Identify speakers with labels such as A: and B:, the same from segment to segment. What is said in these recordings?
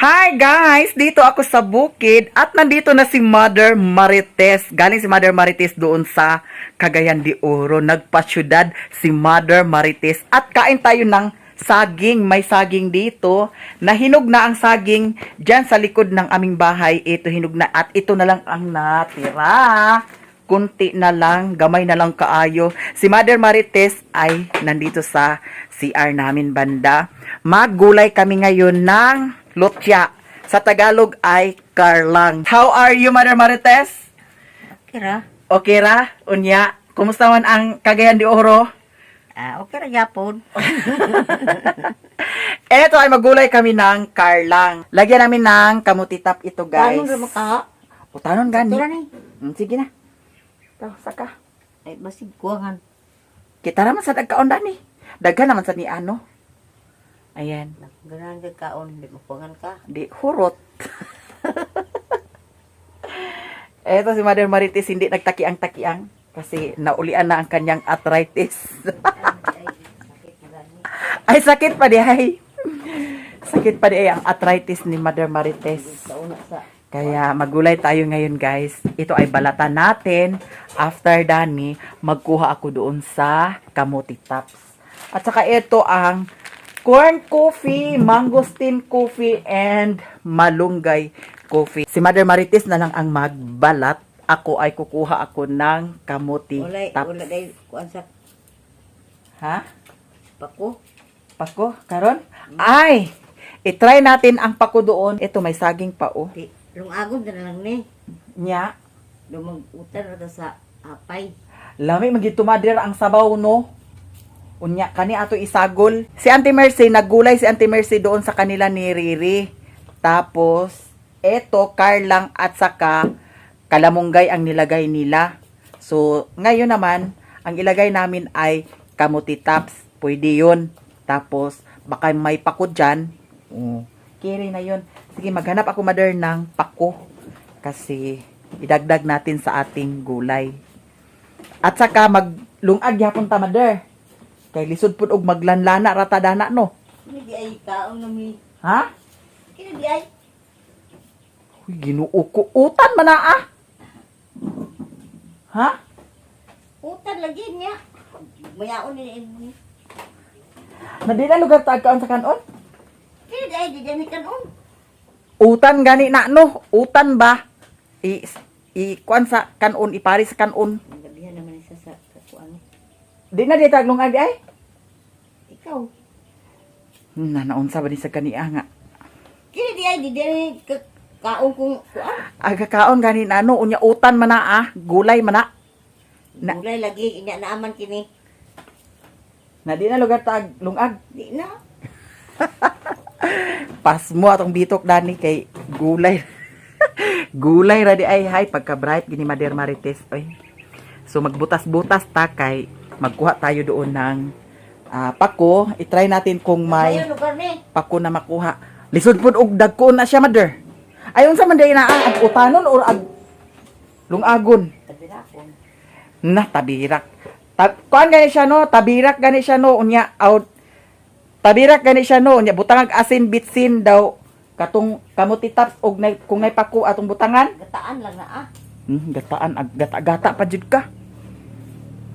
A: Hi guys! Dito ako sa bukid at nandito na si Mother Marites. Galing si Mother Marites doon sa Cagayan de Oro. Nagpasyudad si Mother Marites at kain tayo ng saging. May saging dito. Nahinog na ang saging dyan sa likod ng aming bahay. Ito, hinog na at ito na lang ang natira. Kunti na lang, gamay na lang kaayo. Si Mother Marites ay nandito sa CR namin banda. Maggulay kami ngayon ng lutya. Sa Tagalog ay karlang. How are you, Mother Marites?
B: Okay ra.
A: Okay ra? Unya, kumusta man ang Cagayan de Oro?
B: Ah, okay ra gyapon.
A: Eto ay magulay kami ng karlang. Lagyan namin ng kamutitap ito, guys.
B: Tanon ra maka.
A: O, tanon gani.
B: Tura ni.
A: Sige na. Ito, saka.
B: Ay, basig kuwangan.
A: Kita naman sa dagkaon dani. Daghan naman sa ni ano. Ayan.
B: Ganahan kag kaon, di makuwangan ka.
A: Di hurot. Eto si Mother Marites, hindi nagtakiang-takiang kasi naulian na ang kanyang arthritis.
B: Ay, sakit na gani.
A: Ay, sakit pa di ay. Sakit pa di ay ang arthritis ni Mother Marites.
B: Kauna sa
A: Kaya magulay tayo ngayon, guys. Ito ay balatan natin. After dani, magkuha ako doon sa kamote tops. At saka ito ang corn coffee, mangosteen coffee, and malunggay coffee. Si Mother Marites na lang ang magbalat. Ako ay kukuha ako ng kamote
B: Walay,
A: tops.
B: wala day kuan sa
A: Ha?
B: pako.
A: Pako? Karon? Ay! I-try natin ang pako doon. Ito, may saging pa oh.
B: Di lungagon na lang ni.
A: Nya.
B: Lumag-utan ra ta sa apay.
A: Lami magid tumadir ang sabaw, no. Unya kani ato isagol. Si Auntie Mercy, naggulay si Auntie Mercy doon sa kanila ni Riri. Tapos eto, karlang at saka kalamunggay ang nilagay nila. So ngayon naman, ang ilagay namin ay kamuti tops. Pwede yun. Tapos baka may pako dyan. Oh, kiri na yun. Sige, maghanap ako, mother, ng pako. Kasi idagdag natin sa ating gulay. At saka maglungag gyapon ta, mother. Kay lisod pud og maglanlana ra ta dana, no.
B: Kini di ay kaon na mi.
A: Ha?
B: Kini di ay.
A: Uy, Ginoo ko, utan man na ah. Ha?
B: Utan lagi niya. Mayaon ni imo ni.
A: Nadila lugar ta kaon sa kanon?
B: Kini di ay di ni kanon.
A: Utan gani na, no. Utan ba? I i kuan sa kanon, ipari sa kanon.
B: Gabihan naman isa sa kuan.
A: Di na di taglungag di ay.
B: Ikaw.
A: Na naunsa ba ni sa kania nga?
B: Kini di ay di ni kaon kung kuan.
A: Aga kaon gani na no, unya utan man na ah, gulay man na. Na-
B: Gulay lagi inya naaman kini.
A: Na di na lugar tag lungag.
B: Di na.
A: Pas mo atong bitok dani kay gulay. Gulay ra di ay hay pagka bright gini Mader Marites oy. So magbutas-butas ta kay magkuha tayo doon ng pako. I-try natin kung may
B: Mayo lugar ni.
A: pako na makuha. Lisod pud og dagko na siya, mother. Ayon sa man day na ang utanon or ag lungagon?
B: Tabirakon.
A: Na tabirak. Kuan gani siya no, tabirak gani siya no, unya out. Tabirak gani siya no, unya butangag asin bitsin daw katong kamuti tops og nay, kung nay pako atong butangan.
B: Gataan lang na ah.
A: Gataan ag gata-gata pa jud ka.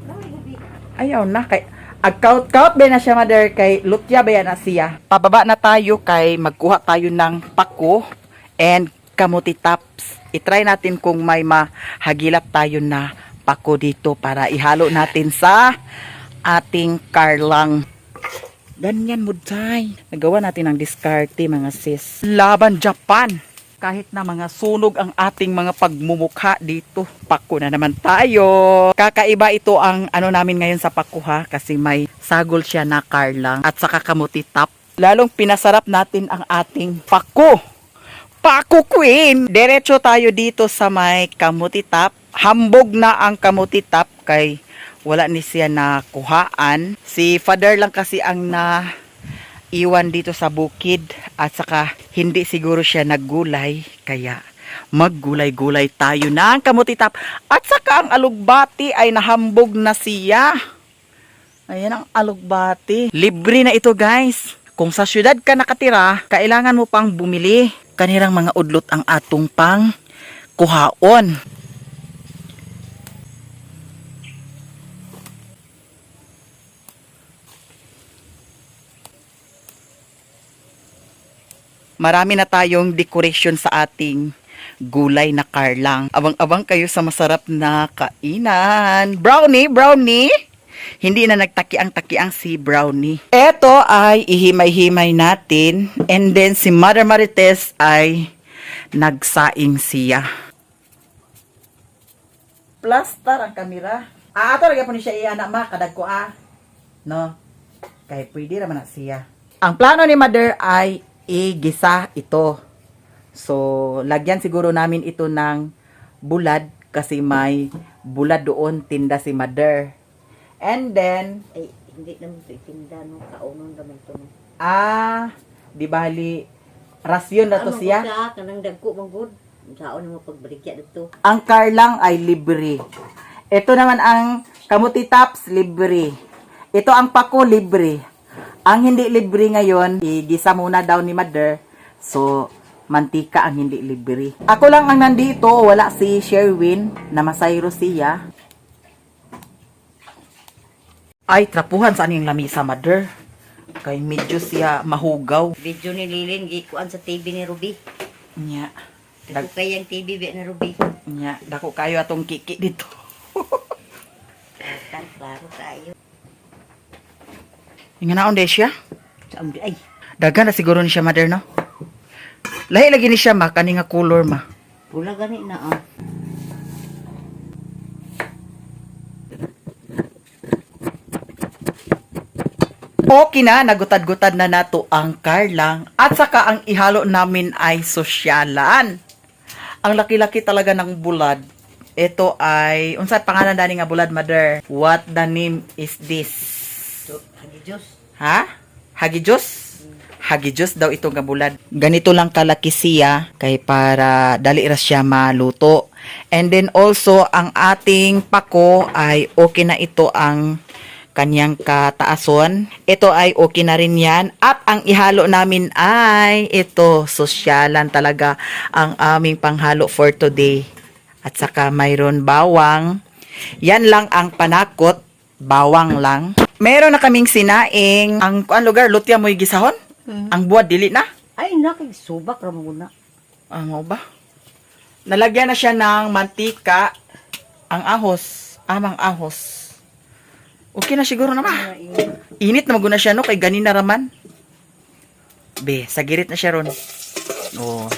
B: Lami gabi.
A: Ayaw na kay ag kaut-kaut ba na siya, mother, kay lutya ba na siya. Pababa na tayo kay magkuha tayo ng pako and kamuti tops. I-try natin kung may mahagilap tayo na pako dito para ihalo natin sa ating karlang. Ganyan mo, tay. Nagawa natin ang diskarte, mga sis. Laban Japan! Kahit na mga sunog ang ating mga pagmumukha dito, pako na naman tayo. Kakaiba ito ang ano namin ngayon sa pako ha, kasi may sagol siya na karlang at saka kamuti top. Lalong pinasarap natin ang ating pako. Pako Queen! Diretso tayo dito sa may kamuti top. Hambog na ang kamuti top kay wala ni siya nakuhaan. Si father lang kasi ang na iwan dito sa bukid at saka hindi siguro siya naggulay, kaya maggulay-gulay tayo ng kamuti top at saka ang alugbati ay nahambog na siya. Ayan ang alugbati. Libre na ito, guys. Kung sa syudad ka nakatira, kailangan mo pang bumili. Kanirang mga udlot ang atong pang kuhaon. Marami na tayong decoration sa ating gulay na karlang. Abang-abang kayo sa masarap na kainan. Brownie, brownie! Hindi na nagtaki-ang-takiang si Brownie. Ito ay ihimay-himay natin. And then si Mother Marites ay nagsaing siya. Plaster ang kamera. Ah, ato lagi po ni siya iana ma kadag ko ah. No. Kay pwede raman na siya. Ang plano ni Mother ay igisa ito. So, lagyan siguro namin ito ng bulad kasi may bulad doon tinda si Mother. And then,
B: Ay, hindi naman ito itinda, no? Kaunon naman ito, no?
A: ah, di bali, rasyon na to
B: Ano
A: siya.
B: ko Kanang dagko, manggod. Saon mo pagbaligya dito.
A: Ang car lang ay libre. Ito naman ang kamuti tops, libre. Ito ang pako, libre. Ang hindi libre ngayon, igisa muna daw ni Mother. So, mantika ang hindi libre. Ako lang ang nandito, wala si Sherwin, na masayro siya. Ay, trapuhan sa aniyang lamisa, Mother. Kay medyo siya mahugaw.
B: Video ni Lilin, gikuan sa TV ni Ruby.
A: Nya.
B: Dako kay ang TV ba ni Ruby.
A: Nya, dako kayo atong kiki dito.
B: Tan, klaro kayo.
A: Nga naon de siya?
B: Sa amdi, ay,
A: Dagan na siguro ni siya, mother, no? Lahi lagi ni siya, ma. Kani nga color, ma.
B: pula gani na, ah.
A: Okay na, nagutad-gutad na nato ang karlang. At saka ang ihalo namin ay sosyalan. Ang laki-laki talaga ng bulad. Ito ay, unsa pangalan dani nga bulad, mother? What the name is this?
B: So, hagi Diyos.
A: Ha? Hagijos? Hagijos daw itong gabulad. Ganito lang kalaki siya kay para dali ra siya maluto. And then also ang ating pako ay okay na ito ang kanyang kataason. Ito ay okay na rin yan. At ang ihalo namin ay ito, sosyalan talaga ang aming panghalo for today. At saka mayroon bawang. Yan lang ang panakot. Bawang lang. Meron na kaming sinaing. Ang lugar, lutya mo'y gisahon? Ang buwad, dili na.
B: Ay, nakig subak ra mo na.
A: Ang mao ba? Nalagyan na siya ng mantika. Ang ahos. Amang ahos. Okay na siguro na ma. Init na maguna siya no kay ganina raman. Be, sagirit na siya ron. Oh.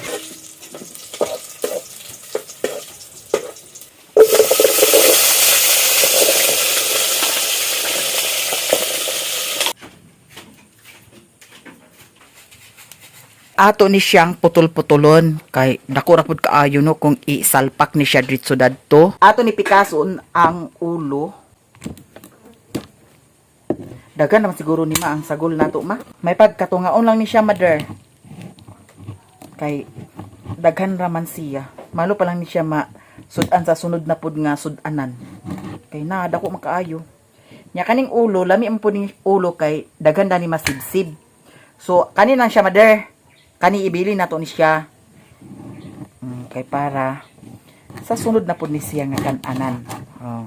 A: Ato ni siyang putol-putulon kay dako ra pud kaayo no kung isalpak ni siya dritso dadto. Ato ni Picasso ang ulo. Dagan naman siguro ni ma ang sagol nato ma. May pagkatungaon lang ni siya mother. Kay daghan raman siya. Malo pa lang ni siya ma sudan sa sunod na pud nga sudanan. Kay na dako makaayo. Nya kaning ulo lami ang pud ning ulo kay daghan dani masibsib. So kani lang siya mother. Kani ibili nato ni siya. Kay para sa sunod na pud ni siya nga kananan. Oh.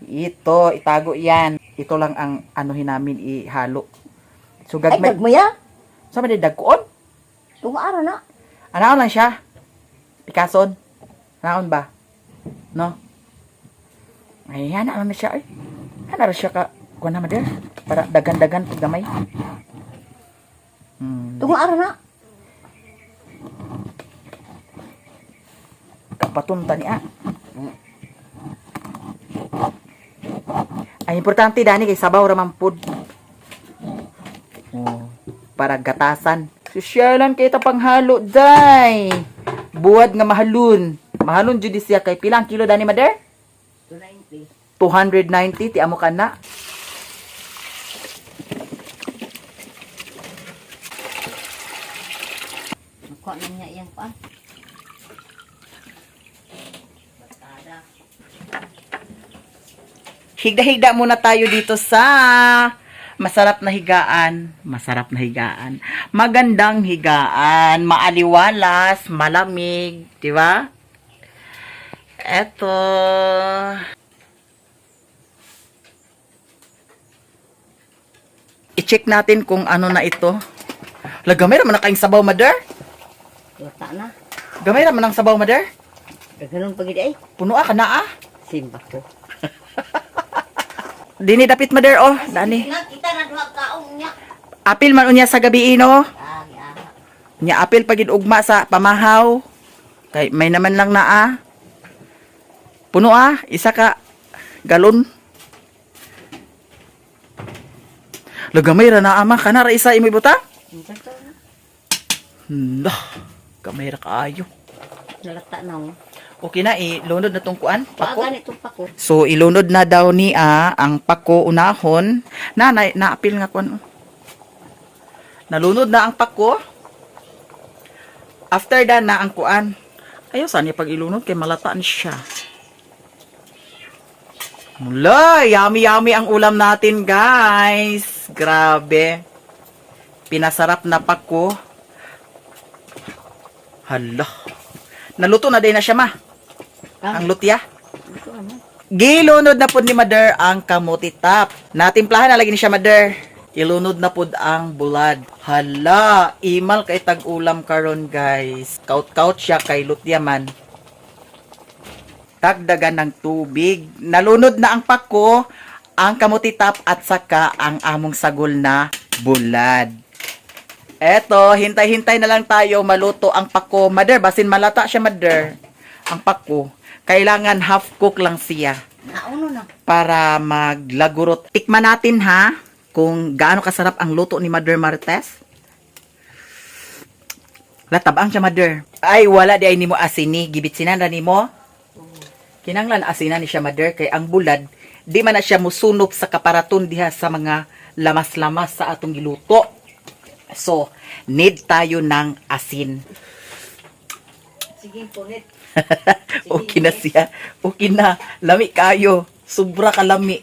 A: Ito, itago yan. Ito lang ang anuhin namin ihalo. So
B: Ay,
A: gagmay.
B: dagmaya.
A: Sa man dagkoon?
B: Tunga ara na.
A: Anaon lang siya. Pikason. Anaon ba? No? Ay, ana na siya ay. Ana ra siya ka kuan na mother para dagan-dagan pag gamay.
B: Tunga ara na.
A: Kapatunta niya. Ang importante dani kay sabaw ra man pud. Oh, para gatasan. Sosyalan kay ta panghalo day. Buwad nga mahalon. Mahalon jud siya kay pilang kilo dani mother?
B: 290.
A: 290 ti amo ka na.
B: Nakuha na niya iyang kuan. Batada.
A: Higda-higda muna tayo dito sa Masarap na higaan. Masarap na higaan. Magandang higaan. Maaliwalas, malamig. Di ba? Eto. I-check natin kung ano na ito. Lagamay raman na kayong sabaw, mother.
B: Lata na.
A: Gamay raman ang sabaw, mother.
B: Kaganon pagid ay.
A: Puno ah, kana ah.
B: Simba ko.
A: Dini dapit, mother, oh. Dani.
B: Nga kita na duha kaong niya.
A: Apil man unya sa gabi, no?
B: Ah, ya.
A: Nya apil pagid ugma sa pamahaw. Kay may naman lang na ah. Puno ah, isa ka galon. Lagamay ra na ama kana ra isa imoy buta. Nah, gamay ra kaayo.
B: Nalata na oh.
A: Okay na ilunod na tong kuan, pako.
B: Pako. Itong pako.
A: So ilunod na daw niya ang pako unahon. Na na naapil nga kuan. Oh. Nalunod na ang pako. After that na ang kuan. Ayaw saan niya pag ilunod kay malataan siya. Mula, yummy yummy ang ulam natin, guys. Grabe. Pinasarap na pako. Hala. Naluto na din na siya, ma.
B: Ah,
A: Ang lutia.
B: ito ano?
A: Gilunod na pud ni Mother ang kamuti top. Natimplahan na lagi ni siya, Mother. Ilunod na pud ang bulad. Hala, imal kay tag-ulam karon, guys. Kaut-kaut siya kay lutya man. Dagdagan ng tubig. Nalunod na ang pako, ang kamuti top at saka ang among sagol na bulad. Eto, hintay-hintay na lang tayo maluto ang pako. Mother, basin malata siya, Mother. Ang pako. Kailangan half cook lang siya
B: Nauno na.
A: para maglagurot. Tikman natin ha kung gaano kasarap ang luto ni Mother Marites. Latabang siya, Mother. Ay, wala di ay nimo asini. Gibitsinan ra nimo. Kinanglan asinan ni siya, Mother, kay ang bulad, di man na siya musunop sa kaparaton diha sa mga lamas-lamas sa atong giluto. So, need tayo ng asin.
B: Sige, punit.
A: Okay na siya. Okay na. Lami kayo. Sobra ka lami.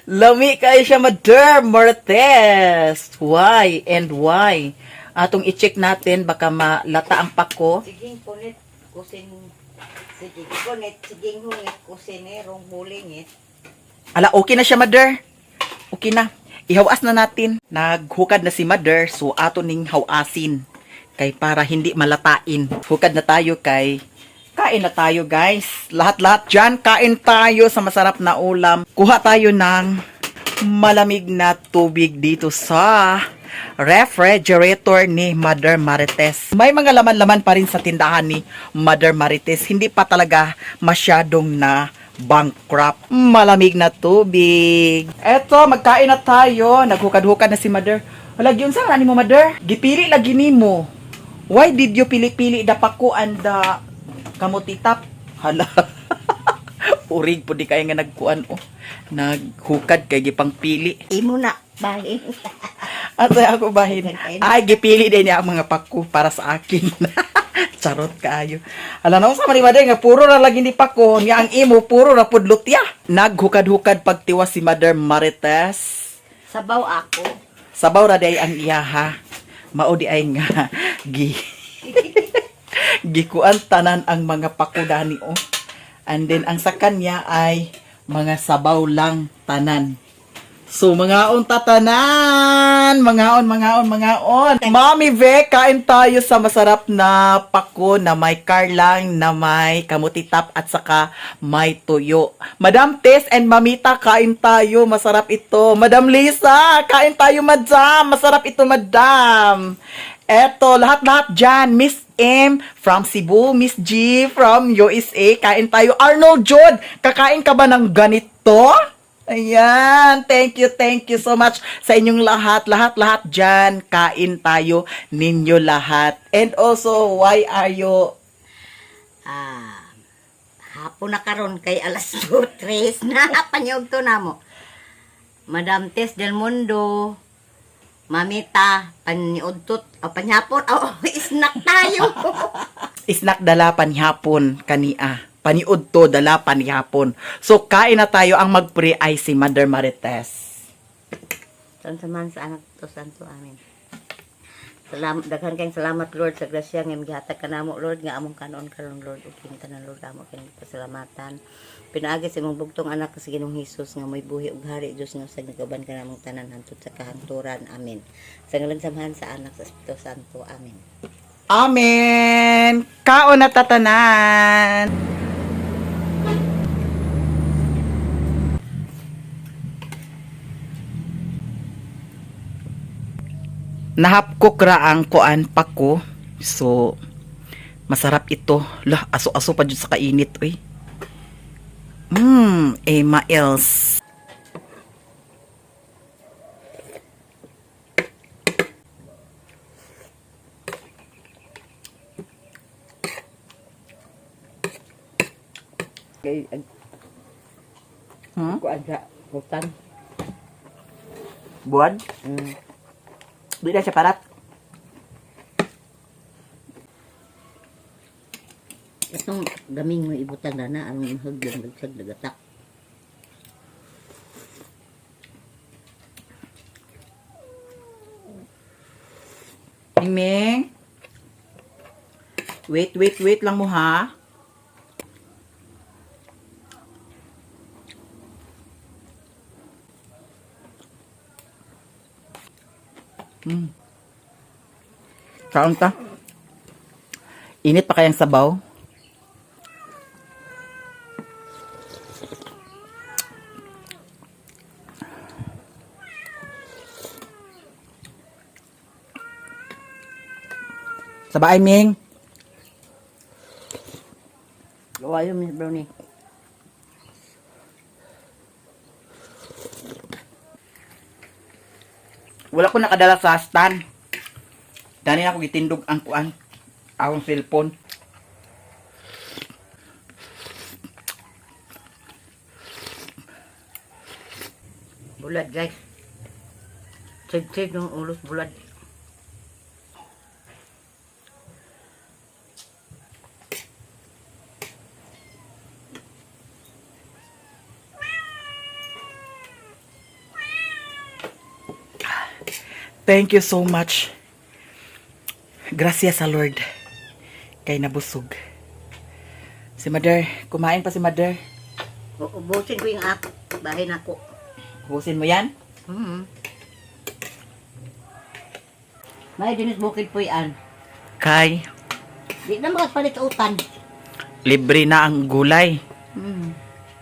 A: Lami kayo siya, Mother Marites. Why and why? Atong i-check natin, baka malata ang pako.
B: Sige, punit. Kusin. Sige, punit. Sige, hungit. Kusinerong hulingit.
A: Ala, okay na siya, Mother. Okay na. Ihawas na natin. Naghukad na si Mother, so ato ning hawasin. Kay para hindi malatain. Hukad na tayo kay kain na tayo, guys. Lahat-lahat dyan, kain tayo sa masarap na ulam. Kuha tayo ng malamig na tubig dito sa refrigerator ni Mother Marites. May mga laman-laman pa rin sa tindahan ni Mother Marites. Hindi pa talaga masyadong na bankrupt. Malamig na tubig. Eto, magkain na tayo. Naghukad-hukad na si Mother. Wala, yun sa mo, Mother? Gipili lagi nimo. Why did you pili-pili the pako and the kamutitap? Hala. Urig po di kaya nga nagkuan oh. Naghukad kay gipang pili.
B: Imo na. Bahin.
A: At ako bahin. Ay, gipili din niya ang mga pako para sa akin. Charot kaayo. Ala na sa man nga puro ra lagi ni pako niya ang imo puro ra pud lutya. Naghukad-hukad pagtiwas si Mother Marites.
B: Sabaw ako.
A: Sabaw ra day ang iya ha. Mao di ay nga gi gikuan tanan ang mga pako dani oh. And then ang sa kanya ay mga sabaw lang tanan. So mga unta tanan, mga on, mga on, mga on. Mami Ve, kain tayo sa masarap na pako na may karlang, na may kamutitap at saka may tuyo. Madam Tess and Mamita, kain tayo, masarap ito. Madam Lisa, kain tayo, madam. Masarap ito, madam. Eto, lahat-lahat dyan. Miss M from Cebu, Miss G from USA, kain tayo. Arnold Jod, kakain ka ba ng ganito? Ayan, thank you so much sa inyong lahat, lahat, lahat dyan. Kain tayo ninyo lahat. And also, why are you
B: Ah, hapon na karon kay alas 2:03 na panyog to namo. Madam Tess del Mundo, Mamita, paniudtot, o panyapon, oh, snack tayo.
A: Snack dala panihapon kania? Paniud to dala panihapon. So, kain na tayo. Ang magpre ay si Mother Marites.
B: Sa man sa Anak to Santo. Amen. Salamat, daghan kayong salamat, Lord, sa grasya nga imong gihatag kanamo, Lord, nga among kanon karon, Lord, ug kini tanan, Lord, amo kini pasalamatan. Pinaagi sa imong bugtong anak sa Ginoong Hesus nga mo'y buhi ug hari Dios nga sa nagauban kanamong tanan hangtod sa kahangturan. Amen. Sa ngalan sa Amahan, sa Anak, sa Espiritu Santo. Amen.
A: Amen! Kaon na tatanan! Nahapkok ra ang kuan pako. So, masarap ito. Lah, aso-aso pa jud sa kainit, uy. Emma Els.
B: Kay ang kuan sa hutan.
A: Buwan? Di na siya parat.
B: Katong gaming mo ibutang na na ang hagdan nagsag nagatak.
A: Mingming. Wait, wait, wait lang mo ha. Kaon ta. Init pa kayang sabaw? Sabay, Ming.
B: Gawa yun, Miss Brownie.
A: Wala ko nakadala sa stand. Dani ako gitindog ang kuan. Akong cellphone.
B: Bulad, guys. Chig-chig ng ulos bulad.
A: Thank you so much. Gracias sa Lord. Kay nabusog. Si Mother, kumain pa si Mother.
B: Ubusin ko yung ak. Bahay na ko.
A: Ubusin mo yan?
B: May dinis bukid po yan.
A: Kay,
B: Di na makapalit sa utan.
A: libre na ang gulay.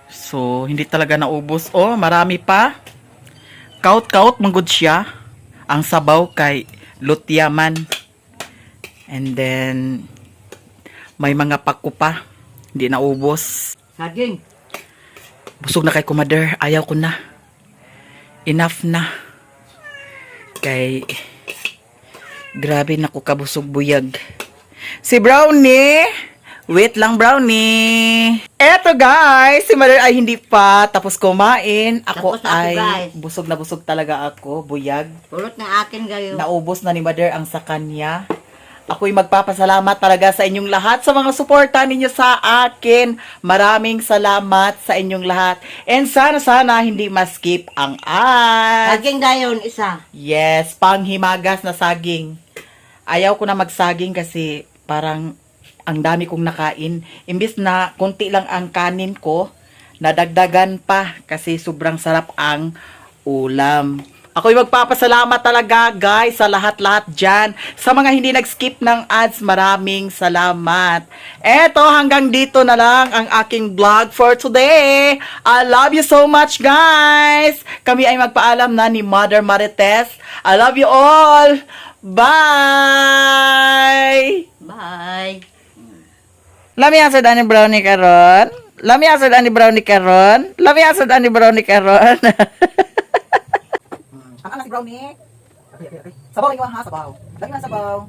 A: So, hindi talaga naubos. Oh, marami pa. Kaut-kaut manggod siya. Ang sabaw kay lutyaman. And then, may mga pako pa. Hindi naubos.
B: Saging.
A: Busog na kay kumader. Ayaw ko na. Enough na. Kay, grabe na ko kabusog buyag. Si Brownie! Wait lang, Brownie! Eto guys, si Mother ay hindi pa tapos kumain. Ako
B: Tapos na ako,
A: ay
B: guys.
A: busog na busog talaga ako, buyag.
B: Pulot ng akin gayo.
A: Naubos na ni Mother ang sa kanya. Ako'y magpapasalamat talaga sa inyong lahat sa mga suporta ninyo sa akin. Maraming salamat sa inyong lahat. And sana sana hindi maskip ang ads.
B: Saging dayon isa.
A: Yes, panghimagas na saging. Ayaw ko na magsaging kasi parang ang dami kong nakain. Imbis na konti lang ang kanin ko, nadagdagan pa kasi sobrang sarap ang ulam. Ako'y magpapasalamat talaga guys sa lahat-lahat dyan. Sa mga hindi nag-skip ng ads, maraming salamat. Eto, hanggang dito na lang ang aking vlog for today. I love you so much guys! Kami ay magpaalam na ni Mother Marites. I love you all! Bye!
B: Bye.
A: Lami asad ani brownie karon. Lami asad ani brownie karon. Lami asad ani brownie karon. Ang alas si brownie. Okay. Sabaw lang ha, sabaw. Lami lang sabaw.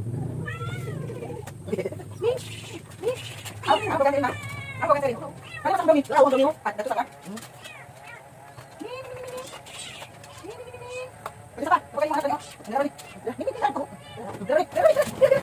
A: Ako ganun na. Ako ganun. Kaya sa brownie. Wala brownie. At dato sa ka. Isa pa. Ako kayo mga tanyo. Brownie.